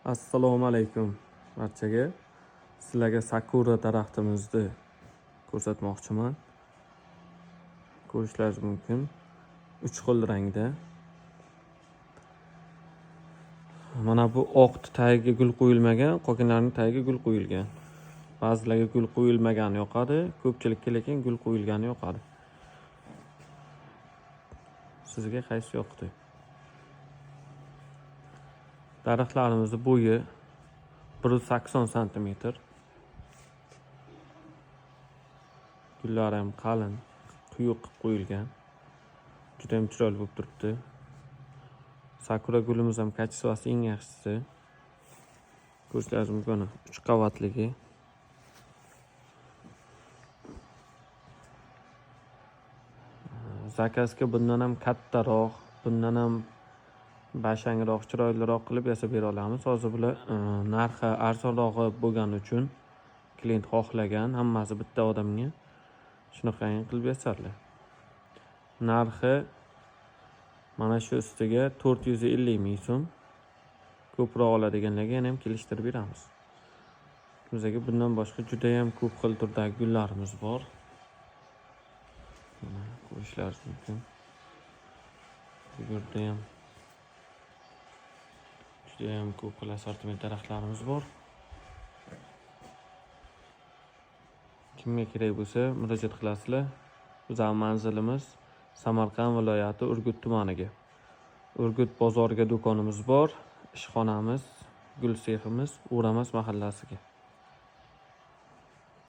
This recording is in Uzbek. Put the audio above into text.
Assalomu alaykum barchaga. Sizlarga sakura daraxtimizni ko'rsatmoqchiman. Ko'rishlaringiz mumkin. 3 xil rangda. Mana bu oq tagiga gul qo'yilmagan, qolganlarining tagiga gul qo'yilgan. Ba'zilarga gul qo'yilmagani yoqadi, ko'pchilikka lekin gul qo'yilgani yoqadi. Sizga qaysi yoqdi? Daraxtlarimizni bo'yi 180 santimetr. Gullari ham qalin, quyuq qilib qo'yilgan. Juda ham chiroyli bo'lib turibdi. Sakura gulimiz ham kачествоsi eng yaxshisi. Ko'rishlaringiz mumkin, 3 qavatligi. Zakazga bundan ham kattaroq, bundan ham bashangroq, chiroyliroq qilib yasab bera olamiz. Hozir bular narxi arzonrog'i bo'lgani uchun klient xohlagan, hammasi bitta odamga shunaqangi qilib yasarlar. Narxi mana shu ustiga 450 ming so'm. Ko'proq oladiganlarga yana ham kelishtirib beramiz. Bizga bundan boshqa juda ham ko'p xil turdagi gullarimiz bor. Mana ko'rishlaringiz mumkin. Bu yerda ham juda ham ko'p xil assortiment daraxtlarimiz bor. Kimga kerak bo'lsa murojaat qilasizlar. Bizning manzilimiz Samarqand viloyati Urgut tumaniga. Urgut bozoriga do'konimiz bor, ishxonamiz, gul seximiz O'ramas mahallasiga.